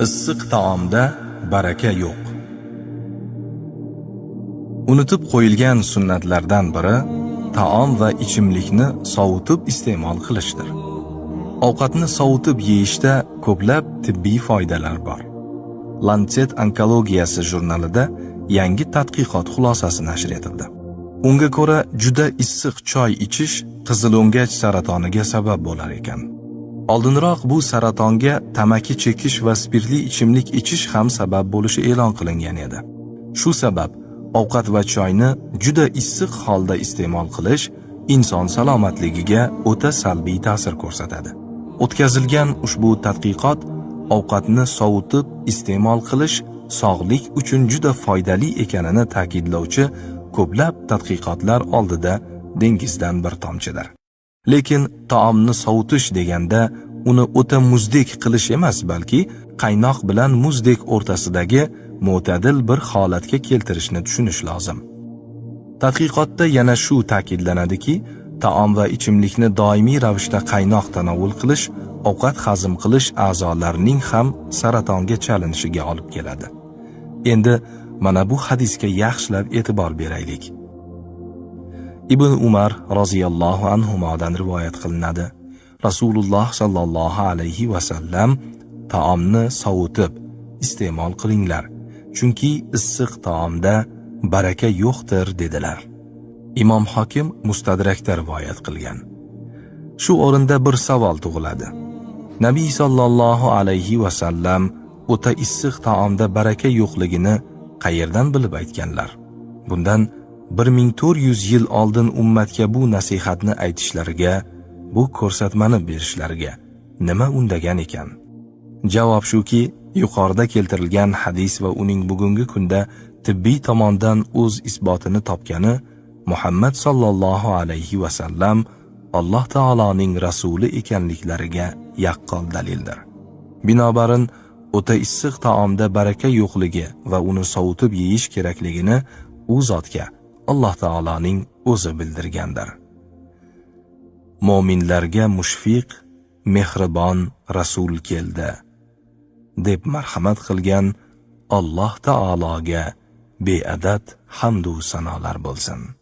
Issiq taomda baraka yo'q. Unutib qo'yilgan sunnatlardan biri taom va ichimlikni sovutib iste'mol qilishdir. Ovqatni sovutib yeyishda ko'plab tibbiy foydalar bor. Lancet onkologiyasi jurnalida yangi tadqiqot xulosasi nashr etildi. Unga ko'ra, juda issiq choy ichish qizilo'ngach saratoniga sabab bo'lar ekan. Oldinroq bu saratonga tamaki chekish va spirtli ichimlik ichish ham sabab bo'lishi e'lon qilingan edi. Shu sabab ovqat va choyni juda issiq holda iste'mol qilish inson salomatligiga o'ta salbiy ta'sir ko'rsatadi. O'tkazilgan ushbu tadqiqot ovqatni sovutib iste'mol qilish sog'lik uchun juda foydali ekanini ta'kidlovchi ko'plab tadqiqotlar oldida dengizdan bir tomchidir. Lekin taomni sovutish deganda uni o'ta muzdek qilish emas, balki qaynoq bilan muzdek o'rtasidagi mo'tadil bir holatga keltirishni tushunish lozim. Tadqiqotda yana shu ta'kidlanadiki, taom va ichimlikni doimiy ravishda qaynoq tanovul qilish ovqat hazm qilish a'zolarining ham saratonga chalinishiga olib keladi. Endi mana bu hadisga yaxshilab e'tibor beraylik. Ibn Umar roziyallohu anhumodan rivoyat qilinadi. Rasululloh sallallohu alayhi va sallam taomni sovutib iste'mol qilinglar, chunki issiq taomda baraka yo'qdir dedilar. Imom Hokim Mustadrakda rivoyat qilgan. Shu o'rinda bir savol tug'iladi. Nabiy sallallohu alayhi va sallam o'ta issiq taomda baraka yo'qligini qayerdan bilib aytganlar? Bundan 1400 yil oldin ummatga bu nasihatni aytishlariga, bu ko'rsatmani berishlariga nima undagan ekan? Javob shuki, yuqorida keltirilgan hadis va uning bugungi kunda tibbiy tomondan o'z isbotini topgani Muhammad sallallohu alayhi va sallam Alloh taoloning rasuli ekanliklariga yaqqol dalildir. Binobarin, o'ta issiq taomda baraka yo'qligi va uni sovutib yeyish kerakligini u zotga Alloh taoloning o'zi bildirgandir. Mo'minlarga mushfiq, mehribon rasul keldi, deb marhamat qilgan Alloh taologa beadad hamd va sanolar bo'lsin.